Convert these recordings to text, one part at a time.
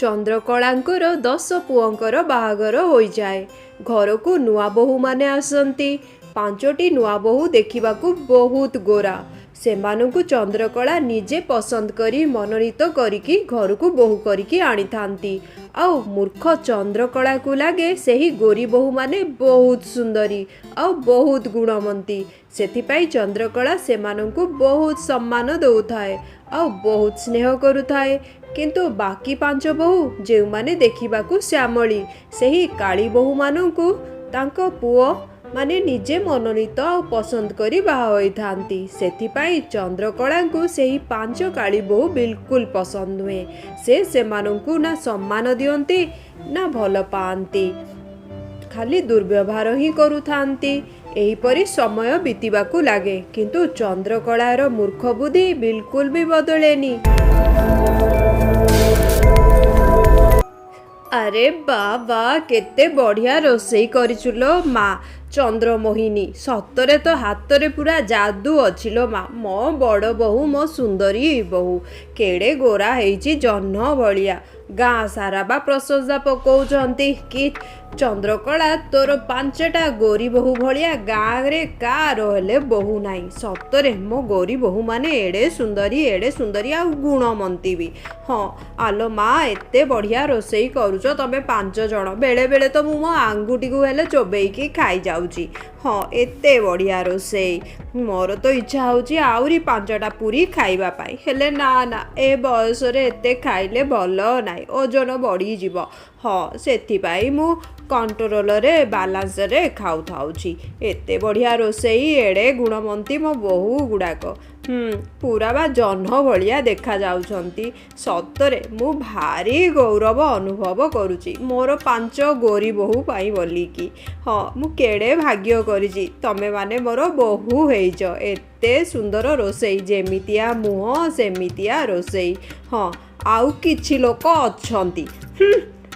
ଚନ୍ଦ୍ରକଳାଙ୍କର 10 ପୁଅଙ୍କର ବାହାଘର ହୋଇଯାଏ। ଘରକୁ ନୂଆ ବୋହୂମାନେ ଆସନ୍ତି। 5ଟି ନୂଆ ବୋହୂ ଦେଖିବାକୁ ବହୁତ ଗୋରା। ସେମାନଙ୍କୁ ଚନ୍ଦ୍ରକଳା ନିଜେ ପସନ୍ଦ କରି ମନୋନୀତ କରିକି ଘରକୁ ବୋହୂ କରିକି ଆଣିଥାନ୍ତି। ଆଉ ମୂର୍ଖ ଚନ୍ଦ୍ରକଳାକୁ ଲାଗେ ସେହି ଗୋରୀ ବୋହୂମାନେ ବହୁତ ସୁନ୍ଦରୀ ଆଉ ବହୁତ ଗୁଣମନ୍ତୀ। ସେଥିପାଇଁ ଚନ୍ଦ୍ରକଳା ସେମାନଙ୍କୁ ବହୁତ ସମ୍ମାନ ଦେଉଥାଏ ଆଉ ବହୁତ ସ୍ନେହ କରୁଥାଏ। କିନ୍ତୁ ବାକି 5 ବୋହୂ ଯେଉଁମାନେ ଦେଖିବାକୁ ଶ୍ୟାମଳୀ, ସେହି କାଳୀ ବୋହୂମାନଙ୍କୁ ତାଙ୍କ ପୁଅ ମାନେ ନିଜେ ମନୋନୀତ ଆଉ ପସନ୍ଦ କରି ବାହା ହୋଇଥାନ୍ତି। ସେଥିପାଇଁ ଚନ୍ଦ୍ରକଳାଙ୍କୁ ସେହି 5 କାଳୀ ବୋହୂ ବିଲକୁଲ ପସନ୍ଦ ନୁହେଁ। ସେ ସେମାନଙ୍କୁ ନା ସମ୍ମାନ ଦିଅନ୍ତି ନା ଭଲ ପାଆନ୍ତି, ଖାଲି ଦୁର୍ବ୍ୟବହାର ହିଁ କରୁଥାନ୍ତି। ଏହିପରି ସମୟ ବିତିବାକୁ ଲାଗେ, କିନ୍ତୁ ଚନ୍ଦ୍ରକଳାର ମୂର୍ଖ ବୁଦ୍ଧି ବିଲକୁଲ ବି ବଦଳେନି। ଆରେ ବା, କେତେ ବଢ଼ିଆ ରୋଷେଇ କରିଛୁ ଲୋ ମା ଚନ୍ଦ୍ରମୋହିନୀ! ସତରେ ତ ହାତରେ ପୁରା ଯାଦୁ ଅଛି ଲୋ ମା। ମୋ ବଡ଼ ବୋହୂ, ମୋ ସୁନ୍ଦରୀ ବୋହୂ କେଡ଼େ ଗୋରା ହେଇଛି, ଜହ୍ନ ଭଳିଆ। ଗାଁ ସାରା ବା ପ୍ରଶଂସା ପକଉଛନ୍ତି କି ଚନ୍ଦ୍ରକଳା, ତୋର 5ଟା ଗୋରୀ ବୋହୂ ଭଳିଆ ଗାଁରେ କାହାର ହେଲେ ବୋହୂ ନାହିଁ। ସତରେ ମୋ ଗୋରୀ ବୋହୂମାନେ ଏଡ଼େ ସୁନ୍ଦରୀ, ଏଡ଼େ ସୁନ୍ଦରୀ ଆଉ ଗୁଣମନ୍ତୀ ବି। ହଁ ଆଲୋ ମା, ଏତେ ବଢ଼ିଆ ରୋଷେଇ କରୁଛ ତମେ 5 ଜଣ, ବେଳେବେଳେ ତ ମୁଁ ମୋ ଆଙ୍ଗୁଠିକୁ ହେଲେ ଚୋବେଇକି ଖାଇଯାଉଛି। ହଁ, ଏତେ ବଢ଼ିଆ ରୋଷେଇ, ମୋର ତ ଇଚ୍ଛା ହେଉଛି ଆହୁରି 5ଟା ପୁରୀ ଖାଇବା ପାଇଁ। ହେଲେ ନା ନା, ଏ ବୟସରେ ଏତେ ଖାଇଲେ ଭଲ ନାହିଁ, ଓଜନ ବଢ଼ିଯିବ। ହଁ, ସେଥିପାଇଁ ମୁଁ କଣ୍ଟ୍ରୋଲରେ ବାଲାନ୍ସରେ ଖାଉଥାଉଛି। ଏତେ ବଢ଼ିଆ ରୋଷେଇ, ଏଡ଼େ ଗୁଣମନ୍ତୀ ମୋ ବୋହୂ ଗୁଡ଼ାକ, ପୁରା ବା ଜହ୍ନ ଭଳିଆ ଦେଖାଯାଉଛନ୍ତି। ସତରେ ମୁଁ ଭାରି ଗୌରବ ଅନୁଭବ କରୁଛି ମୋର 5 ଗୋରୀ ବୋହୂ ପାଇଁ ବୋଲିକି। ହଁ, ମୁଁ କେଡ଼େ ଭାଗ୍ୟ କରିଛି, ତମେମାନେ ମୋର ବୋହୂ ହେଇଛ। ଏତେ ସୁନ୍ଦର ରୋଷେଇ, ଯେମିତିଆ ମୁହଁ ସେମିତିଆ ରୋଷେଇ। ହଁ, ଆଉ କିଛି ଲୋକ ଅଛନ୍ତି,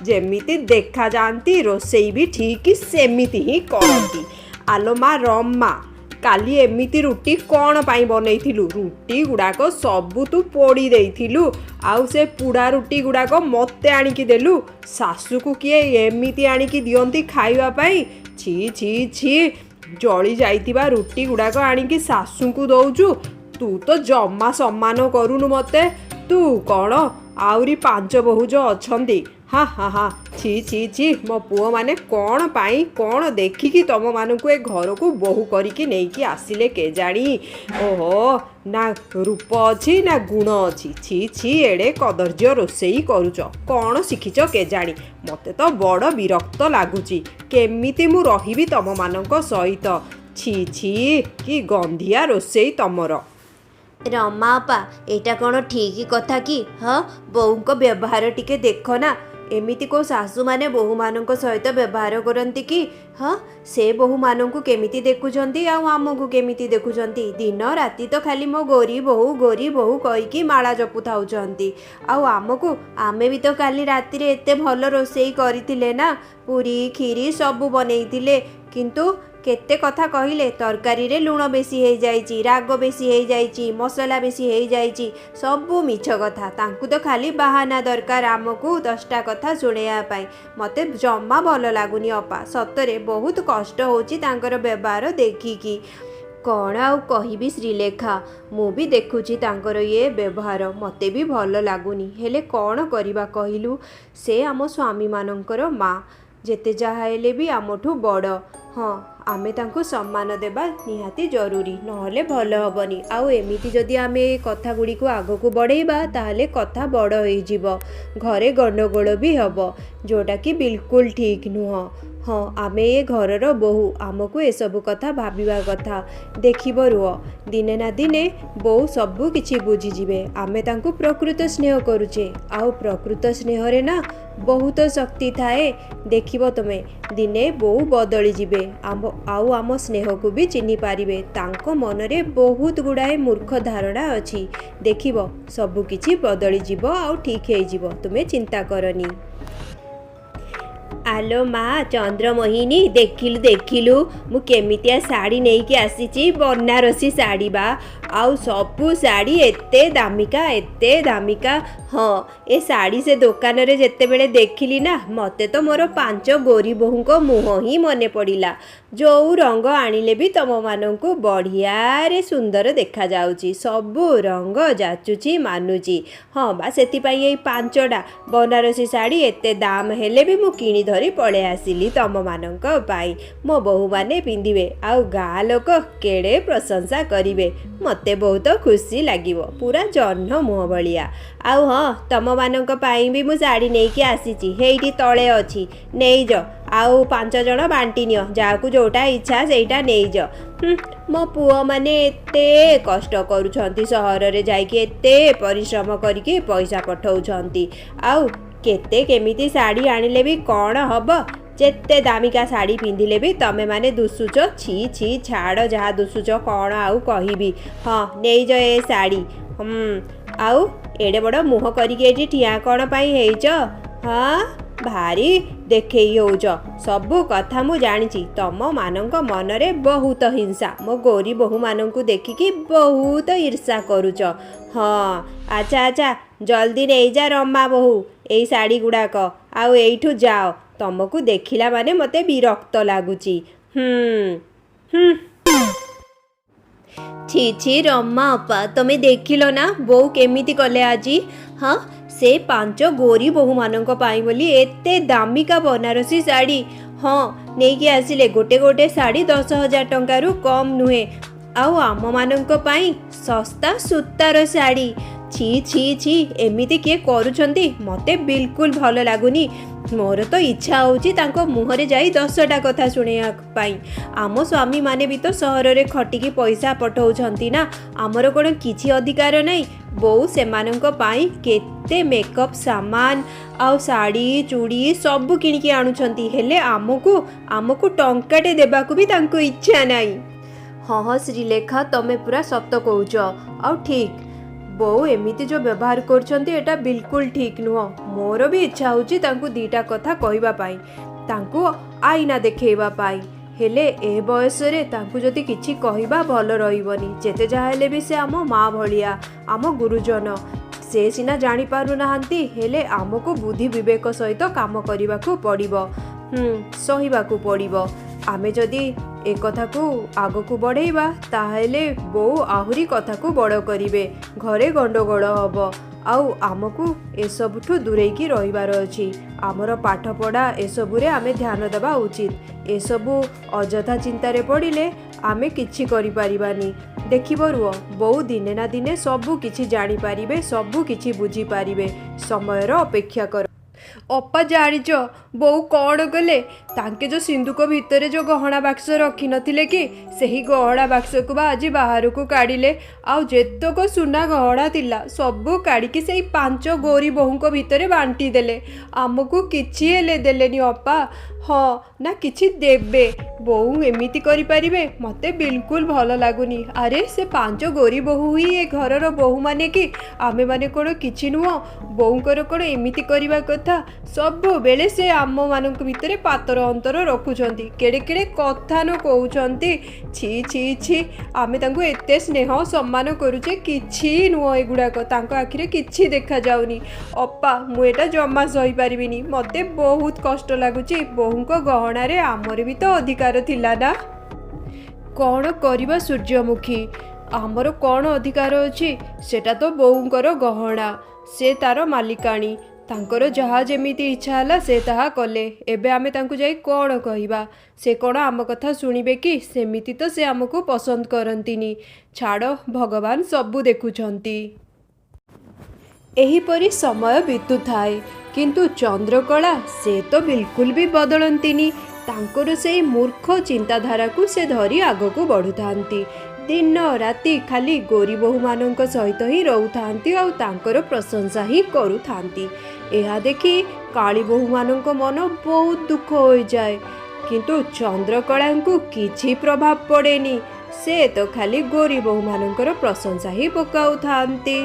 ଯେମିତି ଦେଖାଯାଆନ୍ତି ରୋଷେଇ ବି ଠିକ୍ ସେମିତି ହିଁ କରନ୍ତି। ଆଲୋ ମା ରମା, କାଲି ଏମିତି ରୁଟି କ'ଣ ପାଇଁ ବନେଇଥିଲୁ? ରୁଟି ଗୁଡ଼ାକ ସବୁ ତୁ ପୋଡ଼ି ଦେଇଥିଲୁ, ଆଉ ସେ ପୋଡ଼ା ରୁଟି ଗୁଡ଼ାକ ମୋତେ ଆଣିକି ଦେଲୁ। ଶାଶୁକୁ କିଏ ଏମିତି ଆଣିକି ଦିଅନ୍ତି ଖାଇବା ପାଇଁ? ଛି ଛି ଛି, ଜଳି ଯାଇଥିବା ରୁଟି ଗୁଡ଼ାକ ଆଣିକି ଶାଶୁଙ୍କୁ ଦଉଛୁ। ତୁ ତ ଜମା ସମ୍ମାନ କରୁନୁ ମୋତେ। ତୁ କ'ଣ ଆହୁରି 5 ବୋହୂ ଯୋଉ ଅଛନ୍ତି। ହା ହା ହା, ଛି ଛି ଛି, ମୋ ପୁଅମାନେ କ'ଣ ପାଇଁ କ'ଣ ଦେଖିକି ତମମାନଙ୍କୁ ଏ ଘରକୁ ବୋହୂ କରିକି ନେଇକି ଆସିଲେ କେଜାଣି? ଓହୋ, ନା ରୂପ ଅଛି ନା ଗୁଣ ଅଛି। ଛି ଛି, ଏଡ଼େ କଦର୍ଯ୍ୟ ରୋଷେଇ କରୁଛ, କ'ଣ ଶିଖିଛ କେଜାଣି? ମୋତେ ତ ବଡ଼ ବିରକ୍ତ ଲାଗୁଛି, କେମିତି ମୁଁ ରହିବି ତମମାନଙ୍କ ସହିତ? ଛି ଛି, କି ଗନ୍ଧିଆ ରୋଷେଇ ତମର। ରମା ଅପା, ଏଇଟା କ'ଣ ଠିକ୍ କଥା କି? ହଁ, ବୋଉଙ୍କ ବ୍ୟବହାର ଟିକେ ଦେଖ ନା, ଏମିତି କେଉଁ ଶାଶୁମାନେ ବୋହୂମାନଙ୍କ ସହିତ ବ୍ୟବହାର କରନ୍ତି କି? ହଁ, ସେ ବୋହୂମାନଙ୍କୁ କେମିତି ଦେଖୁଛନ୍ତି ଆଉ ଆମକୁ କେମିତି ଦେଖୁଛନ୍ତି? ଦିନ ରାତି ତ ଖାଲି ମୋ ଗୋରୀ ବୋହୂ ଗୋରୀ ବୋହୂ କହିକି ମାଳା ଜପୁଥାଉଛନ୍ତି। ଆଉ ଆମକୁ, ଆମେ ବି ତ କାଲି ରାତିରେ ଏତେ ଭଲ ରୋଷେଇ କରିଥିଲେ ନା, ପୁରୀ କ୍ଷୀରି ସବୁ ବନେଇଥିଲେ, କିନ୍ତୁ କେତେ କଥା କହିଲେ, ତରକାରୀରେ ଲୁଣ ବେଶୀ ହେଇଯାଇଛି, ରାଗ ବେଶୀ ହେଇଯାଇଛି, ମସଲା ବେଶୀ ହେଇଯାଇଛି, ସବୁ ମିଛ କଥା। ତାଙ୍କୁ ତ ଖାଲି ବାହାନା ଦରକାର ଆମକୁ 10ଟା କଥା ଶୁଣେଇବା ପାଇଁ। ମୋତେ ଜମା ଭଲ ଲାଗୁନି ଅପା, ସତରେ ବହୁତ କଷ୍ଟ ହେଉଛି ତାଙ୍କର ବ୍ୟବହାର ଦେଖିକି। କ'ଣ ଆଉ କହିବି ଶ୍ରୀଲେଖା, ମୁଁ ବି ଦେଖୁଛି ତାଙ୍କର ଇଏ ବ୍ୟବହାର, ମୋତେ ବି ଭଲ ଲାଗୁନି। ହେଲେ କ'ଣ କରିବା କହିଲୁ, ସେ ଆମ ସ୍ୱାମୀମାନଙ୍କର ମା, ଯେତେ ଯାହା ହେଲେ ବି ଆମଠୁ ବଡ଼। ହଁ, ଆମେ ତାଙ୍କୁ ସମ୍ମାନ ଦେବା ନିହାତି ଜରୁରୀ, ନହେଲେ ଭଲ ହେବନି। ଆଉ ଏମିତି ଯଦି ଆମେ ଏ କଥା ଗୁଡ଼ିକୁ ଆଗକୁ ବଢ଼େଇବା ତାହେଲେ କଥା ବଡ଼ ହେଇଯିବ, ଘରେ ଗଣ୍ଡଗୋଳ ବି ହେବ, ଯେଉଁଟାକି ବିଲକୁଲ ଠିକ୍ ନୁହଁ। ହଁ, ଆମେ ଏ ଘରର ବୋହୂ, ଆମକୁ ଏସବୁ କଥା ଭାବିବା କଥା। ଦେଖିବ ରୁହ, ଦିନେ ନା ଦିନେ ବୋଉ ସବୁ କିଛି ବୁଝିଯିବେ। ଆମେ ତାଙ୍କୁ ପ୍ରକୃତ ସ୍ନେହ କରୁଛେ, ଆଉ ପ୍ରକୃତ ସ୍ନେହରେ ନା ବହୁତ ଶକ୍ତି ଥାଏ। ଦେଖିବ ତୁମେ, ଦିନେ ବୋଉ ବଦଳିଯିବେ, ଆଉ ଆମ ସ୍ନେହକୁ ବି ଚିହ୍ନି ପାରିବେ। ତାଙ୍କ ମନରେ ବହୁତ ଗୁଡ଼ାଏ ମୂର୍ଖ ଧାରଣା ଅଛି, ଦେଖିବ ସବୁ କିଛି ବଦଳିଯିବ ଆଉ ଠିକ୍ ହେଇଯିବ, ତୁମେ ଚିନ୍ତା କରନି। ଆଲୋ ମା ଚନ୍ଦ୍ରମୋହିନୀ, ଦେଖିଲୁ ଦେଖିଲୁ ମୁଁ କେମିତିଆ ଶାଢ଼ୀ ନେଇକି ଆସିଛି, ବନାରସୀ ଶାଢ଼ୀ ବା। ଆଉ ସବୁ ଶାଢ଼ୀ ଏତେ ଦାମିକା, ଏତେ ଦାମିକା। ହଁ, ଏ ଶାଢ଼ୀ ସେ ଦୋକାନରେ ଯେତେବେଳେ ଦେଖିଲି ନା, ମୋତେ ତ ମୋର 5 ଗୋରୀ ବୋହୂଙ୍କ ମୁହଁ ହିଁ ମନେ ପଡ଼ିଲା। ଯୋଉ ରଙ୍ଗ ଆଣିଲେ ବି ତମମାନଙ୍କୁ ବଢ଼ିଆରେ ସୁନ୍ଦର ଦେଖାଯାଉଛି, ସବୁ ରଙ୍ଗ ଯାଚୁଛି ମାନୁଛି। ହଁ ବା, ସେଥିପାଇଁ ଏଇ 5ଟା ବନାରସୀ ଶାଢ଼ୀ ଏତେ ଦାମ ହେଲେ ବି ମୁଁ କିଣି ଧରି ପଳେଇ ଆସିଲି ତମମାନଙ୍କ ପାଇଁ। ମୋ ବୋହୂମାନେ ପିନ୍ଧିବେ ଆଉ ଗାଁ ଲୋକ କେଡ଼େ ପ୍ରଶଂସା କରିବେ, ମୋତେ ବହୁତ ଖୁସି ଲାଗିବ, ପୁରା ଜହ୍ନ ମୁହଁ ଭଳିଆ। ଆଉ ହଁ, ତମମାନଙ୍କ ପାଇଁ ବି ମୁଁ ଶାଢ଼ୀ ନେଇକି ଆସିଛି, ହେଇଠି ତଳେ ଅଛି, ନେଇଯାଅ। ଆଉ 5 ଜଣ ବାଣ୍ଟି ନିଅ, ଯାହାକୁ ଯୋଉଟା ଇଚ୍ଛା ସେଇଟା ନେଇଯାଅ। ମୋ ପୁଅମାନେ ଏତେ କଷ୍ଟ କରୁଛନ୍ତି, ସହରରେ ଯାଇକି ଏତେ ପରିଶ୍ରମ କରିକି ପଇସା ପଠଉଛନ୍ତି, ଆଉ କେତେ କେମିତି ଶାଢ଼ୀ ଆଣିଲେ ବି କ'ଣ ହବ? ଯେତେ ଦାମିକା ଶାଢ଼ୀ ପିନ୍ଧିଲେ ବି ତମେମାନେ ଦୁଶୁଛ। ଛି ଛି, ଛାଡ଼, ଯାହା ଦୁଶୁଛ କ'ଣ ଆଉ କହିବି। ହଁ, ନେଇଯାଅ ଏ ଶାଢ଼ୀ। ଆଉ ଏଡ଼େ ବଡ଼ ମୁହଁ କରିକି ଏଠି ଠିଆ କ'ଣ ପାଇଁ ହେଇଛ? ହଁ, ଭାରି ଦେଖେଇ ହେଉଛ। ସବୁ କଥା ମୁଁ ଜାଣିଛି, ତମମାନଙ୍କ ମନରେ ବହୁତ ହିଂସା, ମୋ ଗୋରୀ ବୋହୂମାନଙ୍କୁ ଦେଖିକି ବହୁତ ଈର୍ଷା କରୁଛ। ହଁ, ଆଚ୍ଛା ଆଚ୍ଛା, ଜଲ୍ଦି ନେଇଯା ରମା ବୋହୂ ଏଇ ଶାଢ଼ୀ ଗୁଡ଼ାକ, ଆଉ ଏଇଠୁ ଯାଅ। ତମକୁ ଦେଖିଲା ମାନେ ମୋତେ ବିରକ୍ତ ଲାଗୁଛି। ହୁଁ। ଛି ଛି ରମା ଅପା, ତମେ ଦେଖିଲ ନା ବୋଉ କେମିତି କଲେ ଆଜି? ହଁ, ସେ 5 ଗୋରୀ ବୋହୂମାନଙ୍କ ପାଇଁ ବୋଲି ଏତେ ଦାମିକା ବନାରସୀ ଶାଢ଼ୀ ହଁ ନେଇକି ଆସିଲେ। ଗୋଟେ ଗୋଟେ ଶାଢ଼ୀ 10,000 ଟଙ୍କାରୁ କମ୍ ନୁହେଁ, ଆଉ ଆମମାନଙ୍କ ପାଇଁ ଶସ୍ତା ସୂତାର ଶାଢ଼ୀ। ଛି ଛି ଛି, ଏମିତି କିଏ କରୁଛନ୍ତି? ମୋତେ ବିଲକୁଲ ଭଲ ଲାଗୁନି। ମୋର ତ ଇଚ୍ଛା ହେଉଛି ତାଙ୍କ ମୁହଁରେ ଯାଇ 10ଟା କଥା ଶୁଣେଇବା ପାଇଁ। ଆମ ସ୍ୱାମୀମାନେ ବି ତ ସହରରେ ଖଟିକି ପଇସା ପଠଉଛନ୍ତି ନା, ଆମର କ'ଣ କିଛି ଅଧିକାର ନାହିଁ? ବୋଉ ସେମାନଙ୍କ ପାଇଁ କେତେ ମେକଅପ୍ ସାମାନ ଆଉ ଶାଢ଼ୀ ଚୁଡ଼ି ସବୁ କିଣିକି ଆଣୁଛନ୍ତି, ହେଲେ ଆମକୁ ଟଙ୍କାଟେ ଦେବାକୁ ବି ତାଙ୍କୁ ଇଚ୍ଛା ନାହିଁ। ହଁ ହଁ ଶ୍ରୀଲେଖା, ତମେ ପୁରା ସତ କହୁଛ। ଆଉ ଠିକ୍, ବୋଉ ଏମିତି ଯେଉଁ ବ୍ୟବହାର କରୁଛନ୍ତି ଏଇଟା ବିଲକୁଲ ଠିକ୍ ନୁହଁ। ମୋର ବି ଇଚ୍ଛା ହେଉଛି ତାଙ୍କୁ 2ଟା କଥା କହିବା ପାଇଁ, ତାଙ୍କୁ ଆଇନା ଦେଖେଇବା ପାଇଁ, ହେଲେ ଏ ବୟସରେ ତାଙ୍କୁ ଯଦି କିଛି କହିବା ଭଲ ରହିବନି। ଯେତେ ଯାହା ହେଲେ ବି ସେ ଆମ ମା ଭଳିଆ, ଆମ ଗୁରୁଜନ। ସେ ସିନା ଜାଣିପାରୁନାହାନ୍ତି, ହେଲେ ଆମକୁ ବୁଦ୍ଧି ବିବେକ ସହିତ କାମ କରିବାକୁ ପଡ଼ିବ, ସହିବାକୁ ପଡ଼ିବ। ଆମେ ଯଦି ଏ କଥାକୁ ଆଗକୁ ବଢ଼େଇବା ତାହେଲେ ବୋଉ ଆହୁରି କଥାକୁ ବଡ଼ କରିବେ, ଘରେ ଗଣ୍ଡଗୋଳ ହେବ। ଆଉ ଆମକୁ ଏସବୁଠୁ ଦୂରେଇକି ରହିବାର ଅଛି। ଆମର ପାଠପଢ଼ା ଏସବୁରେ ଆମେ ଧ୍ୟାନ ଦେବା ଉଚିତ। ଏସବୁ ଅଯଥା ଚିନ୍ତାରେ ପଡ଼ିଲେ ଆମେ କିଛି କରିପାରିବାନି। ଦେଖିବ ରୁହ, ବୋଉ ଦିନେ ନା ଦିନେ ସବୁ କିଛି ଜାଣିପାରିବେ, ସବୁ କିଛି ବୁଝିପାରିବେ। ସମୟର ଅପେକ୍ଷା କର। ଅପା ଜାଣିଛ ବୋଉ କ'ଣ କଲେ? ତାଙ୍କେ ଯେଉଁ ସିନ୍ଦୁକ ଭିତରେ ଯେଉଁ ଗହଣା ବାକ୍ସ ରଖିନଥିଲେ କି, ସେହି ଗହଣା ବାକ୍ସକୁ ବା ଆଜି ବାହାରକୁ କାଢ଼ିଲେ। ଆଉ ଯେତକ ସୁନା ଗହଣା ଥିଲା ସବୁ କାଢ଼ିକି ସେଇ 5 ଗୋରୀ ବୋହୂଙ୍କ ଭିତରେ ବାଣ୍ଟି ଦେଲେ। ଆମକୁ କିଛି ହେଲେ ଦେଲେନି ଅପା। ହଁ ନା କିଛି ଦେବେ? ବୋଉ ଏମିତି କରିପାରିବେ? ମୋତେ ବିଲକୁଲ ଭଲ ଲାଗୁନି। ଆରେ ସେ 5 ଗୋରୀ ବୋହୂ ହିଁ ଏ ଘରର ବୋହୂମାନେ କି? ଆମେମାନେ କ'ଣ କିଛି ନୁହଁ? ବୋଉଙ୍କର କ'ଣ ଏମିତି କରିବା କଥା? ସବୁବେଳେ ସେ ଆମମାନଙ୍କ ଭିତରେ ପାତର ଅନ୍ତର ରଖୁଛନ୍ତି, କେଡ଼େ କେଡ଼େ କଥା ନ କହୁଛନ୍ତି। ଛି ଛି ଛି, ଆମେ ତାଙ୍କୁ ଏତେ ସ୍ନେହ ସମ୍ମାନ କରୁଛେ, କିଛି ନୁହଁ ଏଗୁଡ଼ାକ, ତାଙ୍କ ଆଖିରେ କିଛି ଦେଖାଯାଉନି। ଅପା ମୁଁ ଏଇଟା ଜମା ସହିପାରିବିନି, ମୋତେ ବହୁତ କଷ୍ଟ ଲାଗୁଛି। ବୋହୂଙ୍କ ଗହଣାରେ ଆମର ବି ତ ଅଧିକାର ଥିଲା ନା? କ'ଣ କରିବା ସୂର୍ଯ୍ୟମୁଖୀ, ଆମର କ'ଣ ଅଧିକାର ଅଛି? ସେଟା ତ ବୋଉଙ୍କର ଗହଣା, ସେ ତାର ମାଲିକାଣୀ, ତାଙ୍କର ଯାହା ଯେମିତି ଇଚ୍ଛା ହେଲା ସେ ତାହା କଲେ। ଏବେ ଆମେ ତାଙ୍କୁ ଯାଇ କ'ଣ କହିବା? ସେ କ'ଣ ଆମ କଥା ଶୁଣିବେ କି? ସେମିତି ତ ସେ ଆମକୁ ପସନ୍ଦ କରନ୍ତିନି। ଛାଡ଼, ଭଗବାନ ସବୁ ଦେଖୁଛନ୍ତି। ଏହିପରି ସମୟ ବିତୁଥାଏ, କିନ୍ତୁ ଚନ୍ଦ୍ରକଳା ସେ ତ ବିଲକୁଲ ବି ବଦଳନ୍ତିନି। ତାଙ୍କର ସେଇ ମୂର୍ଖ ଚିନ୍ତାଧାରାକୁ ସେ ଧରି ଆଗକୁ ବଢ଼ୁଥାନ୍ତି। ଦିନ ରାତି ଖାଲି ଗୋରୀ ବୋହୂମାନଙ୍କ ସହିତ ହିଁ ରହୁଥାନ୍ତି ଆଉ ତାଙ୍କର ପ୍ରଶଂସା ହିଁ କରୁଥାନ୍ତି। ଏହା ଦେଖି କାଳୀ ବୋହୂମାନଙ୍କ ମନ ବହୁତ ଦୁଃଖ ହୋଇଯାଏ, କିନ୍ତୁ ଚନ୍ଦ୍ରକଳାଙ୍କୁ କିଛି ପ୍ରଭାବ ପଡ଼େନି। ସେ ତ ଖାଲି ଗୋରୀ ବୋହୂମାନଙ୍କର ପ୍ରଶଂସା ହିଁ ପକାଉଥାନ୍ତି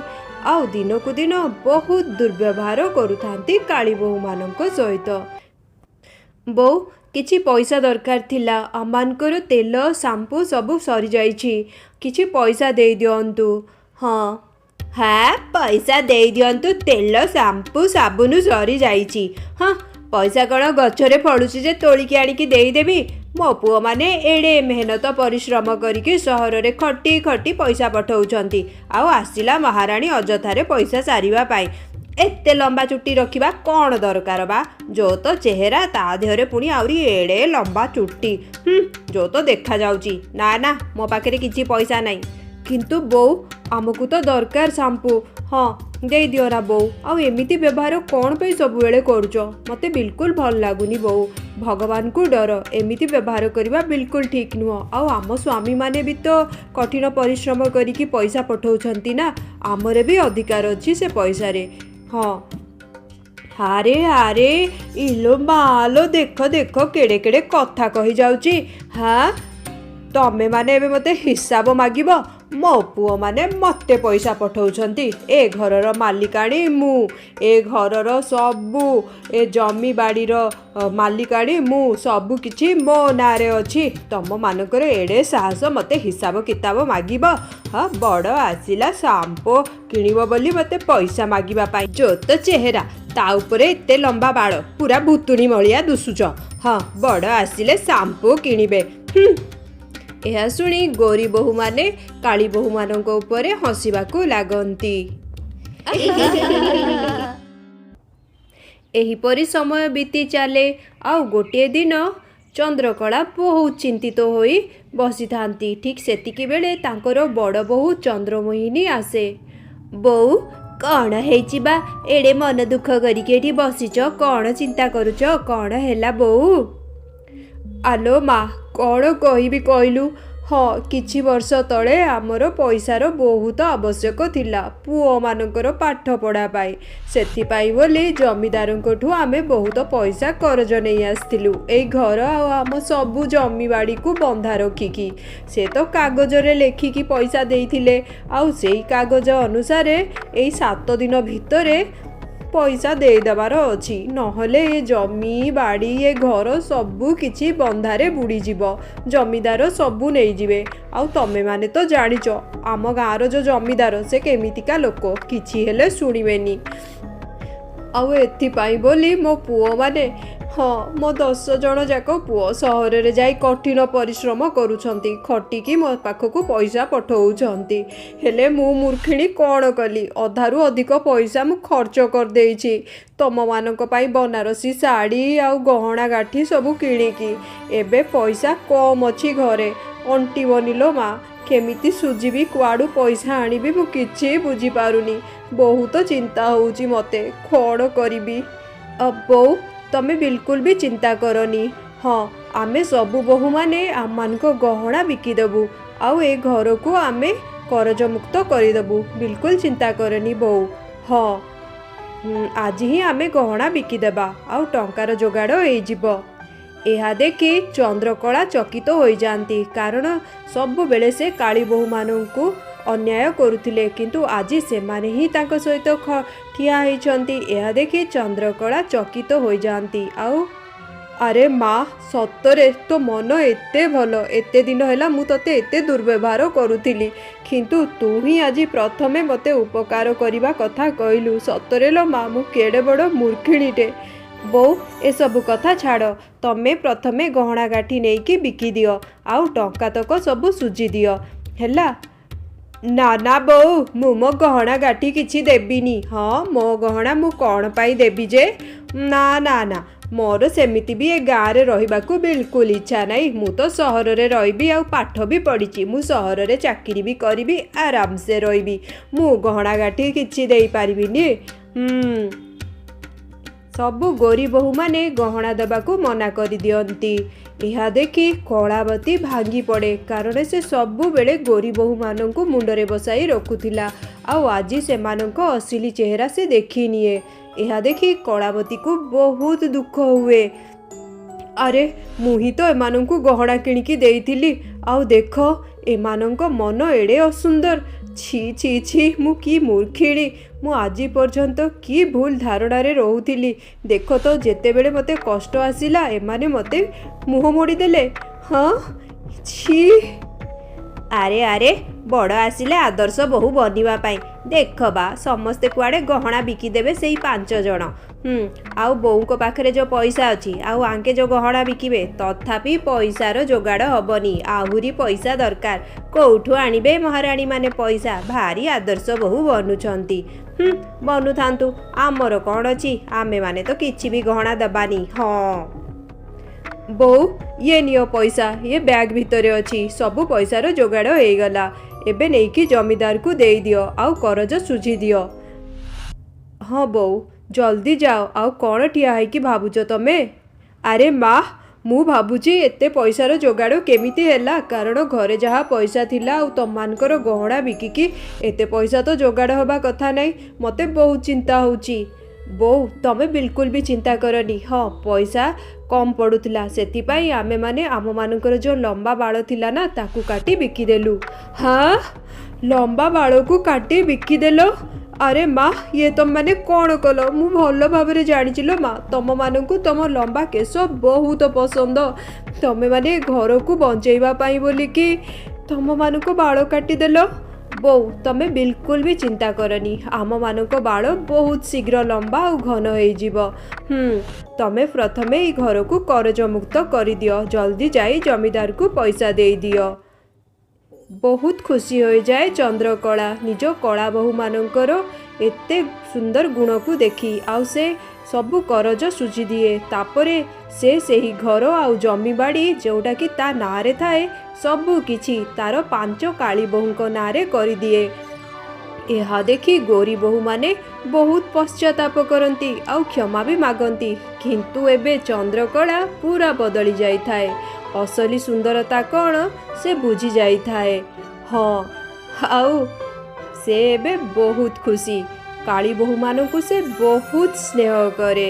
ଆଉ ଦିନକୁ ଦିନ ବହୁତ ଦୁର୍ବ୍ୟବହାର କରୁଥାନ୍ତି କାଳୀ ବୋହୂମାନଙ୍କ ସହିତ। ବୋଉ, କିଛି ପଇସା ଦରକାର ଥିଲା। ଆମମାନଙ୍କର ତେଲ, ସାମ୍ପୁ ସବୁ ସରିଯାଇଛି। କିଛି ପଇସା ଦେଇଦିଅନ୍ତୁ। ହଁ ହଁ, ପଇସା ଦେଇଦିଅନ୍ତୁ, ତେଲ, ସାମ୍ପୁ, ସାବୁନ ସରିଯାଇଛି। ହଁ, ପଇସା କ'ଣ ଗଛରେ ଫଳୁଛି ଯେ ତୋଳିକି ଆଣିକି ଦେଇଦେବି? ମୋ ପୁଅମାନେ ଏଡ଼େ ମେହନତ ପରିଶ୍ରମ କରିକି ସହରରେ ଖଟି ଖଟି ପଇସା ପଠଉଛନ୍ତି, ଆଉ ଆସିଲା ମହାରାଣୀ ଅଯଥାରେ ପଇସା ସାରିବା ପାଇଁ। ଏତେ ଲମ୍ବା ଚୁଟି ରଖିବା କ'ଣ ଦରକାର ବା? ଯୋଉ ତ ଚେହେରା, ତା ଦେହରେ ପୁଣି ଆହୁରି ଏଡ଼େ ଲମ୍ବା ଚୁଟି। ହୁଁ, ଯୋଉ ତ ଦେଖାଯାଉଛି। ନା ନା, ମୋ ପାଖରେ କିଛି ପଇସା ନାହିଁ। କିନ୍ତୁ ବୋଉ, ଆମକୁ ତ ଦରକାର ସାମ୍ପୁ। ହଁ, ଦେଇଦିଅ ନା ବୋଉ। ଆଉ ଏମିତି ବ୍ୟବହାର କ'ଣ ପାଇଁ ସବୁବେଳେ କରୁଛ? ମୋତେ ବିଲକୁଲ ଭଲ ଲାଗୁନି ବୋଉ। ଭଗବାନଙ୍କୁ ଡର, ଏମିତି ବ୍ୟବହାର କରିବା ବିଲକୁଲ ଠିକ୍ ନୁହଁ। ଆଉ ଆମ ସ୍ୱାମୀମାନେ ବି ତ କଠିନ ପରିଶ୍ରମ କରିକି ପଇସା ପଠଉଛନ୍ତି ନା, ଆମର ବି ଅଧିକାର ଅଛି ସେ ପଇସାରେ। ହଁ। ଆରେ ଆରେ, ଇଲୋ ମାଲୋ, ଦେଖ ଦେଖ, କେଡ଼େ କେଡ଼େ କଥା କହିଯାଉଛି। ହଁ, ତମେମାନେ ଏବେ ମୋତେ ହିସାବ ମାଗିବ? ମୋ ପୁଅମାନେ ମୋତେ ପଇସା ପଠଉଛନ୍ତି। ଏ ଘରର ମାଲିକାଣୀ ମୁଁ, ଏ ଘରର ସବୁ, ଏ ଜମି ବାଡ଼ିର ମାଲିକାଣୀ ମୁଁ, ସବୁ କିଛି ମୋ ନାଁରେ ଅଛି। ତମମାନଙ୍କର ଏଡ଼େ ସାହସ ମୋତେ ହିସାବ କିତାବ ମାଗିବ? ହଁ, ବଡ଼ ଆସିଲା ସାମ୍ପୋ କିଣିବ ବୋଲି ମୋତେ ପଇସା ମାଗିବା ପାଇଁ। ଯୋଉ ତ ଚେହେରା, ତା ଉପରେ ଏତେ ଲମ୍ବା ବାଳ, ପୁରା ଭୁତୁଣୀ ଭଳିଆ ଦୁଶୁଛ। ହଁ, ବଡ଼ ଆସିଲେ ସାମ୍ପୁ କିଣିବେ। ହୁଁ। ଏହା ଶୁଣି ଗୌରୀ ବୋହୂମାନେ କାଳୀ ବୋହୂମାନଙ୍କ ଉପରେ ହସିବାକୁ ଲାଗନ୍ତି। ଏହିପରି ସମୟ ବିତି ଚାଲେ। ଆଉ ଗୋଟିଏ ଦିନ ଚନ୍ଦ୍ରକଳା ବହୁତ ଚିନ୍ତିତ ହୋଇ ବସିଥାନ୍ତି। ଠିକ୍ ସେତିକି ବେଳେ ତାଙ୍କର ବଡ଼ ବୋହୂ ଚନ୍ଦ୍ରମୋହିନୀ ଆସେ। ବୋଉ, କ'ଣ ହେଇଛି ବା? ଏଡ଼େ ମନ ଦୁଃଖ କରିକି ଏଠି ବସିଛ, କ'ଣ ଚିନ୍ତା କରୁଛ? କ'ଣ ହେଲା ବୋଉ? ଆଲୋ ମା, କ'ଣ କହିବି କହିଲୁ? ହଁ, କିଛି ବର୍ଷ ତଳେ ଆମର ପଇସାର ବହୁତ ଆବଶ୍ୟକ ଥିଲା ପୁଅମାନଙ୍କର ପାଠ ପଢ଼ା ପାଇଁ। ସେଥିପାଇଁ ବୋଲି ଜମିଦାରଙ୍କଠୁ ଆମେ ବହୁତ ପଇସା କରଜ ନେଇ ଆସିଥିଲୁ, ଏଇ ଘର ଆଉ ଆମ ସବୁ ଜମିବାଡ଼ିକୁ ବନ୍ଧା ରଖିକି। ସେ ତ କାଗଜରେ ଲେଖିକି ପଇସା ଦେଇଥିଲେ, ଆଉ ସେଇ କାଗଜ ଅନୁସାରେ ଏଇ 7 ଦିନ ଭିତରେ ପଇସା ଦେଇଦେବାର ଅଛି, ନହେଲେ ଏ ଜମି ବାଡ଼ି, ଏ ଘର ସବୁ କିଛି ବନ୍ଧାରେ ବୁଡ଼ିଯିବ, ଜମିଦାର ସବୁ ନେଇଯିବେ। ଆଉ ତମେମାନେ ତ ଜାଣିଛ ଆମ ଗାଁର ଯେଉଁ ଜମିଦାର ସେ କେମିତିକା ଲୋକ, କିଛି ହେଲେ ଶୁଣିବେନି। ଆଉ ଏଥିପାଇଁ ବୋଲି ମୋ ପୁଅମାନେ, ହଁ, ମୋ 10 ଜଣ ଯାକ ପୁଅ ସହରରେ ଯାଇ କଠିନ ପରିଶ୍ରମ କରୁଛନ୍ତି, ଖଟିକି ମୋ ପାଖକୁ ପଇସା ପଠଉଛନ୍ତି। ହେଲେ ମୁଁ ମୂର୍ଖିଣୀ କ'ଣ କଲି? ଅଧାରୁ ଅଧିକ ପଇସା ମୁଁ ଖର୍ଚ୍ଚ କରିଦେଇଛି ତମମାନଙ୍କ ପାଇଁ ବନାରସୀ ଶାଢ଼ୀ ଆଉ ଗହଣା ଗାଠି ସବୁ କିଣିକି। ଏବେ ପଇସା କମ୍ ଅଛି ଘରେ, ଅଣ୍ଟିବନି ଲୋ ମା। କେମିତି ସୁଝିବି, କୁଆଡ଼ୁ ପଇସା ଆଣିବି, ମୁଁ କିଛି ବୁଝିପାରୁନି। ବହୁତ ଚିନ୍ତା ହେଉଛି ମୋତେ, କ'ଣ କରିବି? ବୋଉ, ତମେ ବିଲକୁଲ ବି ଚିନ୍ତା କରନି। ହଁ, ଆମେ ସବୁ ବୋହୂମାନେ ଆମମାନଙ୍କ ଗହଣା ବିକିଦେବୁ ଆଉ ଏ ଘରକୁ ଆମେ କରଜମୁକ୍ତ କରିଦେବୁ। ବିଲକୁଲ ଚିନ୍ତା କରନି ବୋଉ। ହଁ, ଆଜି ହିଁ ଆମେ ଗହଣା ବିକିଦେବା ଆଉ ଟଙ୍କାର ଯୋଗାଡ଼ ହେଇଯିବ। ଏହା ଦେଖି ଚନ୍ଦ୍ରକଳା ଚକିତ ହୋଇଯାଆନ୍ତି, କାରଣ ସବୁବେଳେ ସେ କାଳୀ ବୋହୂମାନଙ୍କୁ ଅନ୍ୟାୟ କରୁଥିଲେ, କିନ୍ତୁ ଆଜି ସେମାନେ ହିଁ ତାଙ୍କ ସହିତ ଠିଆ ହେଇଛନ୍ତି। ଏହା ଦେଖି ଚନ୍ଦ୍ରକଳା ଚକିତ ହୋଇଯାଆନ୍ତି। ଆଉ ଆରେ ମା, ସତରେ ତୋ ମନ ଏତେ ଭଲ। ଏତେ ଦିନ ହେଲା ମୁଁ ତୋତେ ଏତେ ଦୁର୍ବ୍ୟବହାର କରୁଥିଲି, କିନ୍ତୁ ତୁ ହିଁ ଆଜି ପ୍ରଥମେ ମୋତେ ଉପକାର କରିବା କଥା କହିଲୁ। ସତରେ ଲୋ ମା, ମୁଁ କେଡ଼େ ବଡ଼ ମୂର୍ଖିଣୀଟେ। ବୋଉ, ଏସବୁ କଥା ଛାଡ଼, ତମେ ପ୍ରଥମେ ଗହଣା ଗାଠି ନେଇକି ବିକିଦିଅ ଆଉ ଟଙ୍କା ତକ ସବୁ ସୁଝିଦିଅ, ହେଲା? ନା ନା ବୋଉ, ମୁଁ ମୋ ଗହଣା ଗାଠି କିଛି ଦେବିନି। ହଁ, ମୋ ଗହଣା ମୁଁ କ'ଣ ପାଇଁ ଦେବି ଯେ? ନା ନା ନା, ମୋର ସେମିତି ବି ଏ ଗାଁରେ ରହିବାକୁ ବିଲକୁଲ ଇଚ୍ଛା ନାହିଁ। ମୁଁ ତ ସହରରେ ରହିବି, ଆଉ ପାଠ ବି ପଢ଼ିଛି, ମୁଁ ସହରରେ ଚାକିରି ବି କରିବି, ଆରାମସେ ରହିବି। ମୁଁ ଗହଣା ଗାଠି କିଛି ଦେଇପାରିବିନି। ହୁଁ। ସବୁ ଗୋରୀ ବୋହୂମାନେ ଗହଣା ଦେବାକୁ ମନା କରିଦିଅନ୍ତି। ଏହା ଦେଖି କଳାବତୀ ଭାଙ୍ଗି ପଡ଼େ, କାରଣ ସେ ସବୁବେଳେ ଗୋରୀ ବୋହୂମାନଙ୍କୁ ମୁଣ୍ଡରେ ବସାଇ ରଖୁଥିଲା, ଆଉ ଆଜି ସେମାନଙ୍କ ଅସଲି ଚେହେରା ସେ ଦେଖିନିଏ। ଏହା ଦେଖି କଳାବତୀକୁ ବହୁତ ଦୁଃଖ ହୁଏ। ଆରେ, ମୁଁ ହିଁ ତ ଏମାନଙ୍କୁ ଗହଣା କିଣିକି ଦେଇଥିଲି, ଆଉ ଦେଖ ଏମାନଙ୍କ ମନ ଏଡ଼େ ଅସୁନ୍ଦର। ଛି ଛି ଛି, ମୁଁ କି ମୂର୍ଖିଣୀ! ମୁଁ ଆଜି ପର୍ଯ୍ୟନ୍ତ କି ଭୁଲ ଧାରଣାରେ ରହୁଥିଲି। ଦେଖ ତ, ଯେତେବେଳେ ମୋତେ କଷ୍ଟ ଆସିଲା ଏମାନେ ମୋତେ ମୁହଁ ମୋଡ଼ିଦେଲେ। ହଁ, ଛି। ଆରେ ଆରେ, ବଡ଼ ଆସିଲେ ଆଦର୍ଶ ବୋହୂ ବନିବା ପାଇଁ। ଦେଖ ବା, ସମସ୍ତେ କୁଆଡ଼େ ଗହଣା ବିକିଦେବେ ସେଇ 5 ଜଣ। ଆଉ ବୋଉଙ୍କ ପାଖରେ ଯେଉଁ ପଇସା ଅଛି ଆଉ ଆଙ୍କେ ଯେଉଁ ଗହଣା ବିକିବେ, ତଥାପି ପଇସାର ଯୋଗାଡ଼ ହବନି। ଆହୁରି ପଇସା ଦରକାର। କୋଉଠୁ ଆଣିବେ ମହାରାଣୀମାନେ ପଇସା? ଭାରି ଆଦର୍ଶ ବୋହୂ ବନୁଛନ୍ତି। ବନୁଥାନ୍ତୁ, ଆମର କ'ଣ ଅଛି? ଆମେମାନେ ତ କିଛି ବି ଗହଣା ଦେବାନି। ହଁ ବୋଉ, ଇଏ ନିଅ ପଇସା, ଇଏ ବ୍ୟାଗ୍ ଭିତରେ ଅଛି। ସବୁ ପଇସାର ଯୋଗାଡ଼ ହେଇଗଲା। ଏବେ ନେଇକି ଜମିଦାରକୁ ଦେଇଦିଅ ଆଉ କରଜ ଶୁଝି ଦିଅ। ହଁ ବୋଉ, ଜଲ୍ଦି ଯାଅ। ଆଉ କ'ଣ ଠିଆ ହେଇକି ଭାବୁଛ ତମେ? ଆରେ ମା, ମୁଁ ଭାବୁଛି ଏତେ ପଇସାର ଯୋଗାଡ଼ କେମିତି ହେଲା? କାରଣ ଘରେ ଯାହା ପଇସା ଥିଲା ଆଉ ତମମାନଙ୍କର ଗହଣା ବିକିକି ଏତେ ପଇସା ତ ଯୋଗାଡ଼ ହେବା କଥା ନାହିଁ। ମୋତେ ବହୁତ ଚିନ୍ତା ହେଉଛି। ବୋଉ, ତମେ ବିଲକୁଲ ବି ଚିନ୍ତା କରନି। ହଁ, ପଇସା କମ୍ ପଡ଼ୁଥିଲା, ସେଥିପାଇଁ ଆମେମାନେ ଆମମାନଙ୍କର ଯେଉଁ ଲମ୍ବା ବାଳ ଥିଲା ନା, ତାକୁ କାଟି ବିକିଦେଲୁ। ହଁ, ଲମ୍ବା ବାଳକୁ କାଟି ବିକିଦେଲ? ଆରେ ମା, ଇଏ ତମମାନେ କ'ଣ କଲ? ମୁଁ ଭଲ ଭାବରେ ଜାଣିଛି ଲୋ ମା, ତମମାନଙ୍କୁ ତମ ଲମ୍ବା କେଶ ବହୁତ ପସନ୍ଦ। ତମେମାନେ ଘରକୁ ବଞ୍ଚେଇବା ପାଇଁ ବୋଲିକି ତମମାନଙ୍କୁ ବାଳ କାଟିଦେଲ। ବୋଉ, ତମେ ବିଲକୁଲ ବି ଚିନ୍ତା କରନି, ଆମମାନଙ୍କ ବାଳ ବହୁତ ଶୀଘ୍ର ଲମ୍ବା ଆଉ ଘନ ହେଇଯିବ। ତମେ ପ୍ରଥମେ ଏଇ ଘରକୁ କରଜମୁକ୍ତ କରିଦିଅ। ଜଲ୍ଦି ଯାଇ ଜମିଦାରକୁ ପଇସା ଦେଇଦିଅ। ବହୁତ ଖୁସି ହୋଇଯାଏ ଚନ୍ଦ୍ରକଳା ନିଜ କଳା ବୋହୂମାନଙ୍କର ଏତେ ସୁନ୍ଦର ଗୁଣକୁ ଦେଖି, ଆଉ ସେ ସବୁ କରଜ ଶୁଝିଦିଏ। ତାପରେ ସେ ସେହି ଘର ଆଉ ଜମିବାଡ଼ି ଯେଉଁଟାକି ତା ନାଁରେ ଥାଏ, ସବୁ କିଛି ତାର 5 କାଳୀ ବୋହୂଙ୍କ ନାଁରେ କରିଦିଏ। ଏହା ଦେଖି ଗୋରୀ ବୋହୂମାନେ ବହୁତ ପଶ୍ଚାତାପ କରନ୍ତି ଆଉ କ୍ଷମା ବି ମାଗନ୍ତି। କିନ୍ତୁ ଏବେ ଚନ୍ଦ୍ରକଳା ପୁରା ବଦଳି ଯାଇଥାଏ। ଅସଲି ସୁନ୍ଦରତା କ'ଣ ସେ ବୁଝି ଯାଇଥାଏ। ହଁ, ଆଉ ସେ ଏବେ ବହୁତ ଖୁସି। କାଳୀ ବୋହୂମାନଙ୍କୁ ସେ ବହୁତ ସ୍ନେହ କରେ।